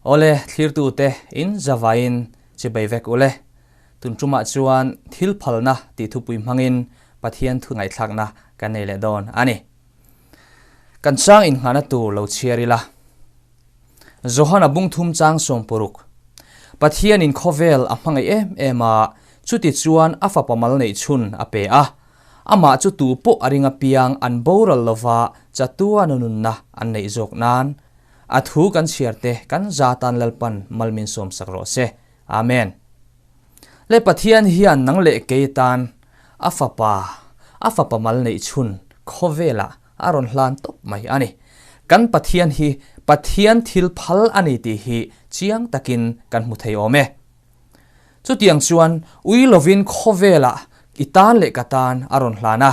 Awle, thlirtute in zavaiin chibei vek ule. Tun tumah chuan thil phalna tih thupui hmangin Pathian thu ngaihthlakna kan nei leh dawn a ni. Kan chang inngahna tur lo chhiar ila. Johana bungthum chang sawmpuruk. Pathianin khawvel a hmangaih em em a, chuti chuan a fapa mal neih chhun a pe a. Amah chu tu pawh a ring apiang an boral lova chatuan nunna an neih zawk nan a thu kan chhiar te kan za tan Lalpan mal min sawm sak rawh se. Amen. Le Pathian hian nang leh kei tan a fapa, a fapa mal neih chhun khawvelah a rawn hlan tawp mai a ni. Kan Pathian hi Pathian thil phal a ni tih hi chiang takin kan hmu thei awm e. Chutiang chuan ui lovin khawvelah i tan leh ka tan a rawn hlan a.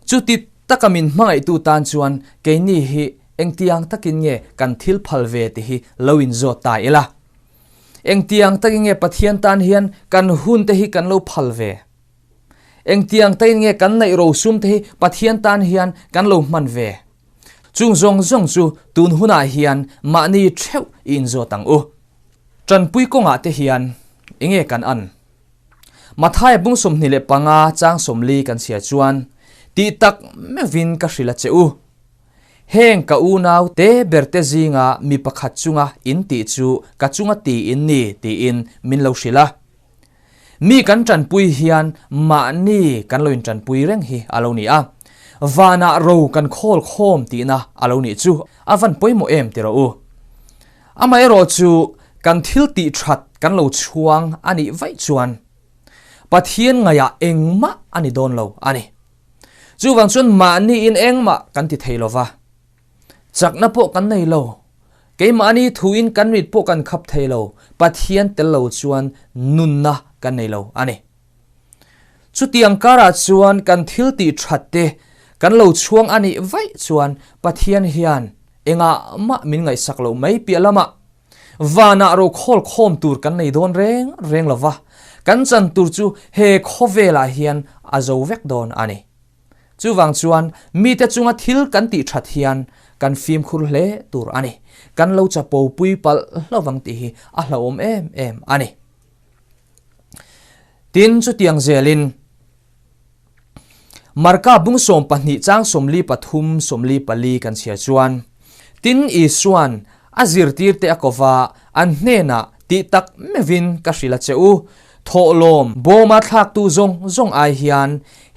Chuti taka min hmangaihtu tan chuan keini hi engtiang takin nge kan thil phal ve tih hi lo inzawt ta ila. Engtiang takin nge Pathian tan hian kan hun te hi kan lo phal ve? Engtiang takin nge kan neih rosum te hi Pathian tan hian kan lo hman ve? Chung zawng zawng chu tun hunah hian mahni theuh i inzawt ang u. Tanpui kawngah te hian enge kan an? Mathaia bung 25 chang 40 kan chhiar chuan, Tih tak meuhvin ka hrilh a che u. Heng ka unau te ber te zinga mi pakhat chunga in tih chu ka chunga ti in ni tiin min lo hrilh a. Mi kan tanpui hian mahni kan lo intanpui reng hi a lo ni a, vanah ro kan khawl khawm tihna a lo nih chu a van pawimawh em ti rawh u. Amaherawh chu kan thil tih that kan lo chhuang a nih vaih chuan Pathian ngaihah engmah a ni dawn lo a ni. Chuvang chuan mahniin engmah kan ti thei lo va. Chakna pawh kan nei lo. Keimahni thuin kan mit pawh kan khap thei lo. Pathian tel lo chuan nunna kan nei lo a ni. Chutiang karah chuan kan thil tih that te kan lo chhuang a nih vaih chuan Pathian hian engah mah min ngaihsak loh mai piah lamah vanah ro khawl khawm tur kan nei dawn reng reng lo va, kan chan tur chu he khawvelah hian a zo vek dawn a ni. Chuvang chuan mite chunga thil kan tih that hian kan fimkhur hle tur a ni. Kan lo chapo pui palh hlovang tih hi a hlauhawm em em a ni. Tin, chutiang zelin Marka bung 12 chang 43 44 kan chhiar chuan, Tin, Isua'n a zirtirte a kova an hnenah tih tak meuhin ka hrilh a che u, Thawhlawm bawma thlaktu zawng zawng ai hian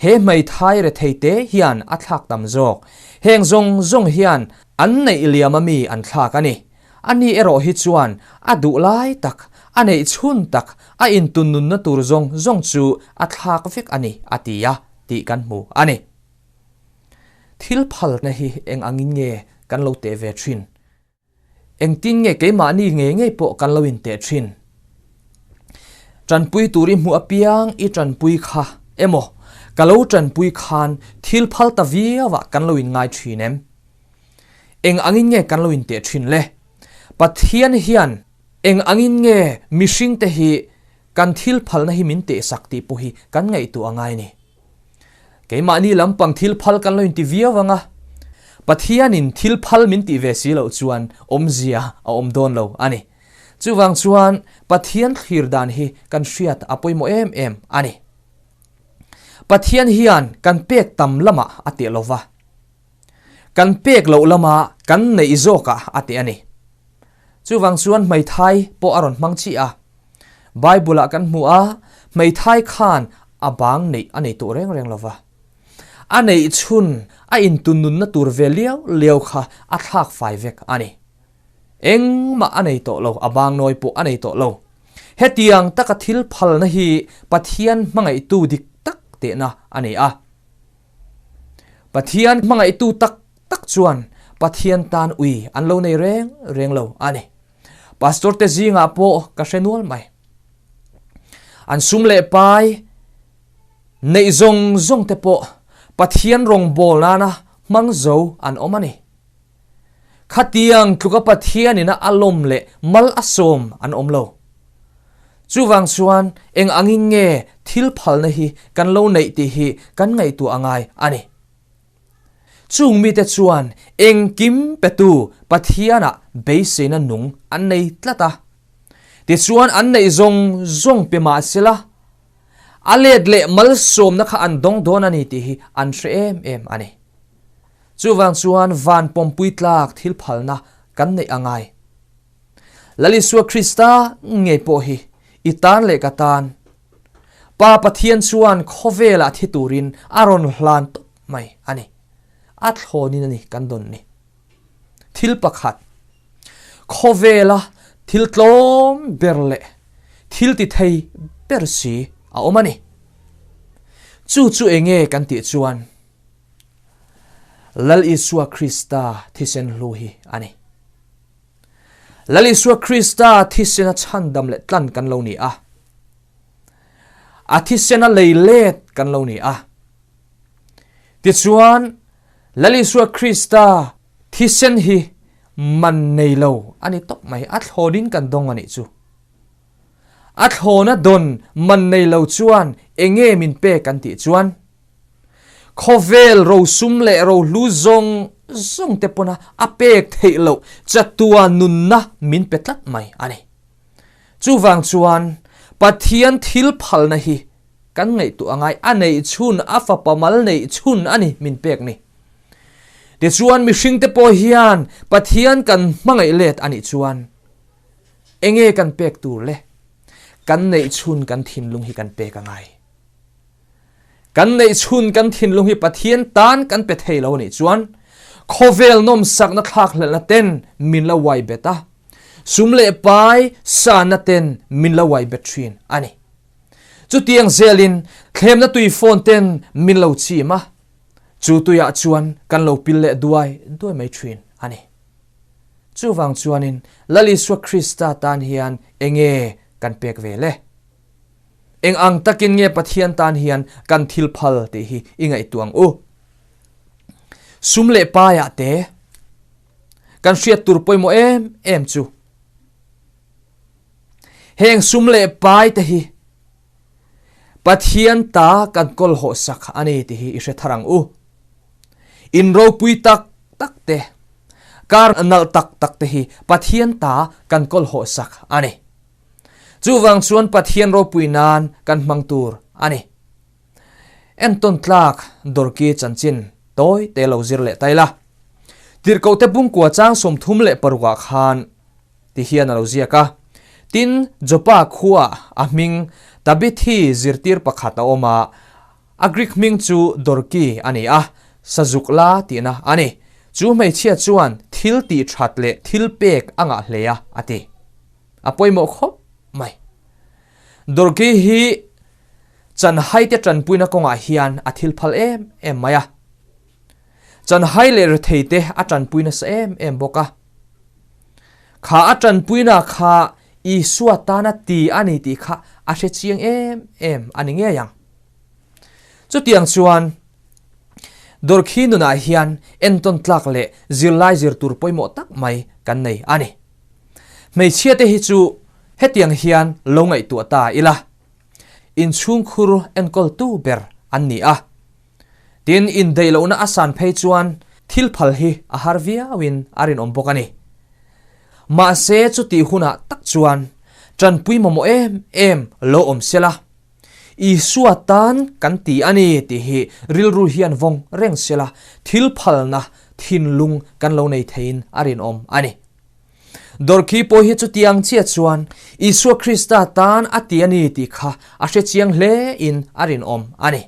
he hmeithai rethei te hian a thlak tam zawk. Heng zawng zawng hian an neih liam a mi an thlak a ni. Ani erawh hi chuan a duh lai tak, a neih chhun tak, a intunnunna tur zawng zawng chu a thlak vek a ni a ti a tih kan hmu a ni. Thil phalna hi eng angin nge kan lo teh ve thin? Engtin nge keimahni ngei ngei pawh kan lo inteh thin? Tanpui tur i hmuh apiang i tanpui kha emaw ka lo tanpui khan thil phal ta viauah kan lo inngai thin em? Eng angin nge kan lo inteh thin le? Pathian hian eng angin nge mihringte hi kan thil phalna hi min tehsak tih pawh hi kan ngaihtuah a ngai ni. Keimahni lampang thil phal kan lo inti viau ang a, Pathianin thil phal min tih ve si loh chuan awmzia a awm dawn lo a ni. Chuvang chuan Pathian thlir dan hi kan hriat a pawimawh em em a ni. Pathian hian kan pek tam lamah a teh lo va, kan pek loh lama kan neih zawkah a teh a ni. Chuvang chuan hmeithai pawh a rawn hmang chiah a. Bible-ah kan hmu a, hmeithai khan a bang neih a nei tawh reng reng lo va. A neih chhun a intunnunna tur ve liau liau kha a thlak fai vek a ni. Engmah a nei tawh lo, a bang nawi pawh a nei tawh lo. Hetiang taka thil phalna hi Pathian hmangaihtu dik tak tehna a ni a. Pathian hmangaihtu tak tak chuan Pathian tan ui an lo nei reng reng lo a ni. Pastor te zingah pawh ka hre nual mai. An sum leh pai neih zawng zawng te pawh Pathian rawngbawl nana hmang zo an awm a ni. Khatiang tluka Pathianina a lawm leh mal a sawm an awm lo. Chuvang chuan eng angin nge thil phalna hi kan lo neih tih hi kan ngaihtuah a ngai a ni. Chung mite chuan engkim petu Pathianah beiseina nung an nei tlat a. Tichuan an neih zawng zawng pe mah sela, a let leh malsawmna kha an dawng dawn a ni tih hi an hre em em a ni. Chuvang chuan van pawmpui tlak thil phalna kan neih a ngai. Lal Isua Krista ngei pawh hi i tan leh ka tan Pa Pathian chuan khawvelah thi turin a rawn hlan tawp mai a ni. A thlawnin a ni kan dawn ni. Thil pakhat, khawvela thil tlawm ber leh thil ti thei ber si a awm a ni. Chu chu enge kan tih chuan Lal Isua Krista thisen hlu hi a ni. Lal Isua Krista thisena chhandam leh tlan kan lo ni a. A thisena lei let kan lo ni a. Tichuan, Lal Isua Krista thisen hi man nei lo a ni tawp mai. A thlawnin kan dawng a nih chu. A thlawna dawn man nei lo chuan enge min pek kan tih chuan, Khawvel rosum leh rohlu zawng zawng te pawna a pek theih loh chatuan nunna min pe tlat mai a ni. Chuvang chuan Pathian thil phalna hi kan ngaihtuah angai a neih chhun a fapa mal neih chhun a ni min pek ni. Tichuan mihring te pawh hian Pathian kan hmangaih let a nih chuan enge kan pek tur le? Kan neih chhun kan thinlung hi kan pek angai. Kan neih chhun kan thinlung hi Pathian tan kan pe thei lo nih chuan khawvel nawmsakna thlakhlelhna ten min la uai bet a, sum leh pai sanna ten min la uai bet thin a ni. Chutiang zelin thlemna tui phone ten min lo chim a, chu tuiah chuan kan lo pil leh duai duai mai thin a ni. Chuvang chuanin Lal Isua Krista tan hian enge kan pek ve le? Eng ang takin nge Pathian tan hian kan thil phal tih hi i ngaihtuah ang u. Sum leh paiah te kan hriat tur pawimawh em em chu heng sum leh pai te hi Pathian ta kan kawl hawh sak a ni tih hi i hre thar ang u. In ropui tak tak te, kar nalh tak tak te hi Pathian ta kan kawl hawh sak a ni. Chuvang chuan Pathian ropui nan kan hmang tur a ni. Entawn tlak Dorki chanchin tawi te lo zir leh ta ila. Tirhkohte pungkua chang 36 ah khan ti hian a lo ziak a. Tin, Joppa khuaah a hming Tabithi zirtir pakhat a awm a, a Greek hming chu Dorki a ni a, sazuk la tihna a ni. Chu hmeichhia chuan thil tih that leh thil pek a ngah hle a, a ti. A pawimawh khawp mai. Dorki hi chanhaite tanpuina kawngah hian a thil phal em em mai a. Chanhai leh retheite a tanpui nasa em em bawk a. Kha a tanpuina kha Isua tana ti a ni tih kha a hre chiang em em a ni ngei ang. Chutiang chuan Dorki nunah hian entawn tlak leh zirlai zir tur pawimawh tak mai kan nei a ni. Hmeichhia te hi chu hetiang hian lo ngaihtuah ta ila, inchhungkhur enkawltu ber an ni a. Tin, indaih lohna a san phei chuan thil phal hi a har viauin a rinawm bawk a ni. Mahse, chutih hunah tak chuan tanpui mamawh em em lo awm sela, Isua tan kan ti a ni tih hi rilru hian vawng reng sela, thil phalna thinlung kan lo nei theiin a rinawm a ni. Dorki pawh hi chutiang chiah chuan Isua Krista tan a ti a ni tih kha a hre chiang hle in a rinawm a ni.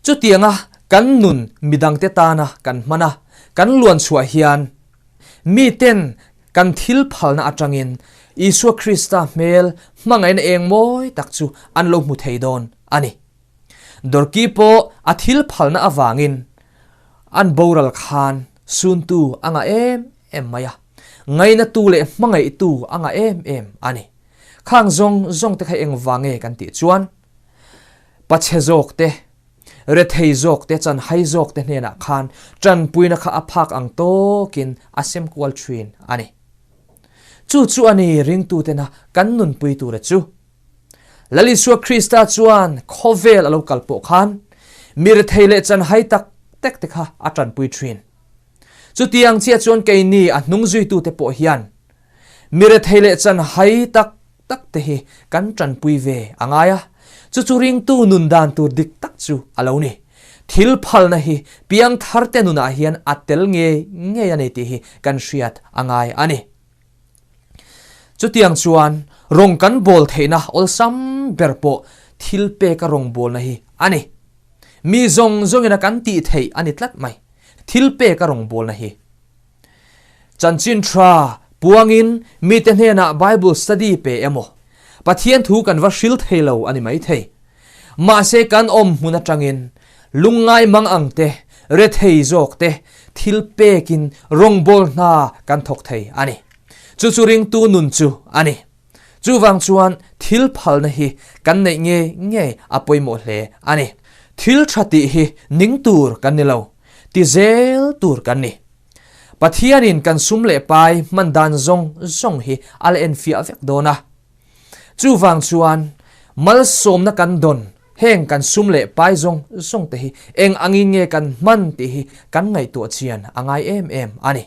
Chutianga kan nun midangte tana kan hman a, kan luan chhuah hian miten kan thil phalna atangin Isua Krista hmel hmangaihna eng mawi tak chu an lo hmu thei dawn a ni. Dorki pawh a thil phalna avangin an boral khan suntu a ngah em em mai a, ngainatu leh hmangaihtu a ngah em em a ni. Khang zawng zawng te kha engvang nge kan tih chuan pachhe zawk te, rethei zawk te, chanhai zawk te hnenah khan tanpuina kha a phak ang tawkin a sem kual thin a ni. Chu chu a ni ringtutena kan nunpui tura chu. Lal Isua Krista chuan khawvel a lo kal pawh khan mi rethei leh chanhai tak tek te kha a tanpui thin. Chutiang chiah chuan keini a hnung zuitute pawh hian mi rethei leh chan hai tak tak te hi kan tanpui ve a ngai a, chu chu ringtu nun dan tur dik tak chu a lo ni. Thil phalna hi piangthar te nunah hian a tel ngei ngei a ni tih hi kan hriat a ngai a ni. Chutiang chuan rawng kan bawl theihna awlsam ber pawh thil peka rawngbawlna hi a ni. Mi zawng zawngin a kan tih theih a ni tlat mai, thil peka rawngbawlna hi. Chanchin tha puangin mite hnenah Bible study pe emaw, Pathian thu kan va hril thei lo a ni mai thei. Mahse kan awm hmun atangin lungngai mang ang te, rethei zawk te thil pekin rawngbâwl hna kan thawk thei a ni. Chu chu ringtu nun chu a ni. Chuvang chuan thil phalna hi kan neih ngei ngei a pawimawh hle a ni. Thil tha tih hi ning tur kan ni lo, ti zel tur kan ni. Pathianin kan sum leh pai hman dan zawng zawng hi a la enfiah vek dawn a. Chuvang chuan malsawmna kan dawn heng kan sum leh pai zawng zawng te hi eng angin nge kan hman tih hi kan ngaihtuah chian a ngai em em a ni.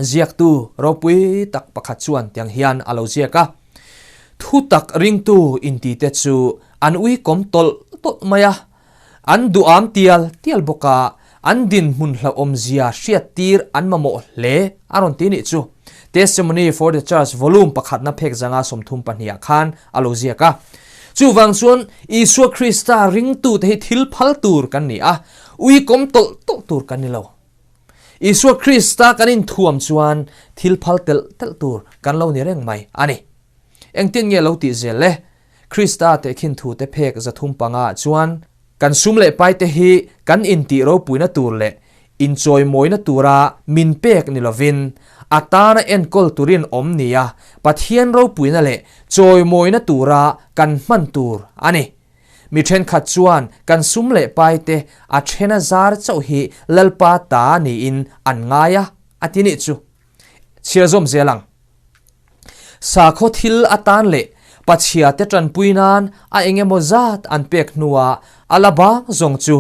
Ziaktu ropui tak pakhat chuan tiang hian a lo ziak a, Thutak ringtu intite chu an uikawm tawlh tawlh mai a, An duham tial tial bawk a, an dinhmun hlauhawmzia hriattir an mamawh hle a rawn ti nih chu. Testimony for the Church volume pakhatna phek zanga 32 ah khan a lo ziak a. Chuvang chuan Isua Krista ringtute hi thil phal tur kan ni a, uikawm tawlh tawlh tur kan ni lo. Isua Krista kan inthuam chuan thil phal telh telh tur kan lo ni reng mai a ni. Engtin nge lo tih zel le? Krista tehkhin thute phek 305 ah chuan kan sum leh paite hi kan intih ropuina tur leh inchawimawina tura min pek ni lovin a tana enkawl turin awm nia Pathian ropuina leh chawimawina tura kan hman tur a ni. Mi thenkhat chuan kan sum leh paite a thena zar chauh hi Lalpa ta niin an ngai a, a ti nih chu. Chhiar zawm zel ang. Sakhaw thil atan leh pachhia te tanpui nan a eng emaw zat an pek hnuah a la bang zawng chu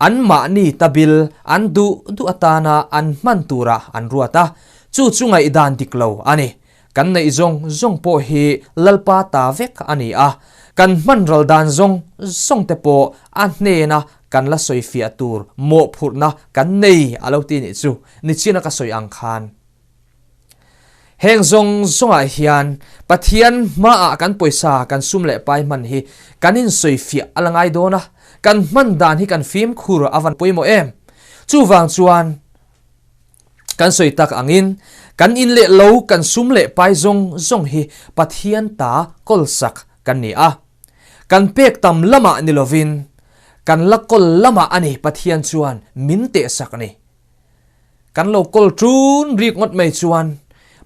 anmahni ta bil an duh duh atana an hman turah an ruat a, chu chu ngaihdan dik lo a ni. Kan neih zawng zawng pawh hi Lalpa ta vek a ni a, kan hman ral dan zawng zawng te pawh a hnena kan la sawi fiah tur mawhphurhna kan nei a lo ti nih chu nichina ka sawi ang khan. Heng zawng zawngah hian Pathian hmaah kan pawisa, kan sum leh pai hman hi kan insawifiah a la ngai dawn a, kan hman dan hi kan fimkhur a van pawimawh em? Chuvang chuan kan sawi tak angin kan in leh lo, kan sum leh pai zawng zawng hi Pathian ta kawlsak kan ni a. Kan pek tam lamah ni lovin kan la kawl lamah a ni Pathian chuan min tehsak a ni. Kan lo kawl ṭun rik ngawt mai chuan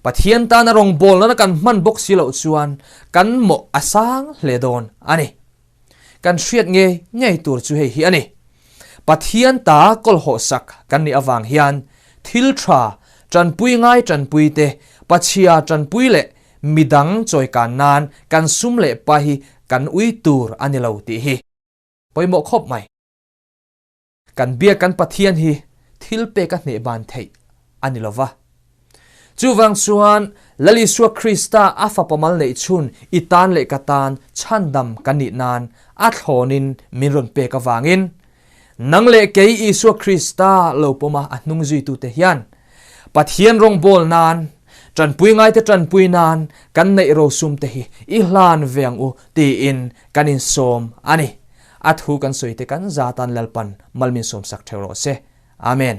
Pathian tana rawngbâwl nana kan hman bawk si loh chuan kan mawh a sâng hle dawn a ni. Kan hriat ngei ngei tur chu hei hi a ni. Pathian ta kawlhawhsak kan nih avang hian thil ṭha ṭanpui ngai ṭanpui te, pachhia ṭanpui leh midang chawikan nan kan sum leh pa hi kan ui tur a ni lo tih hi pawimawh khawp mai. Kan biak kan Pathian hi thil pek a hneh ban theih a ni lo va. Chuvang chuan Lal Isua Krista a fapa mal neih chhun i tan leh ka tan chhandam kan nih nan a thlawnin min rawn pek avangin nang leh kei Isua Krista lo pawma a hnung zuitute hian Pathian rawngbawl nan, tanpui ngaite tanpui nan kan neih rosum te hi i hlan ve ang u tiin kan insawm a ni. A thu kan sawi te kan zatan Lalpan mal min sawmsak theuh rawh se. Amen.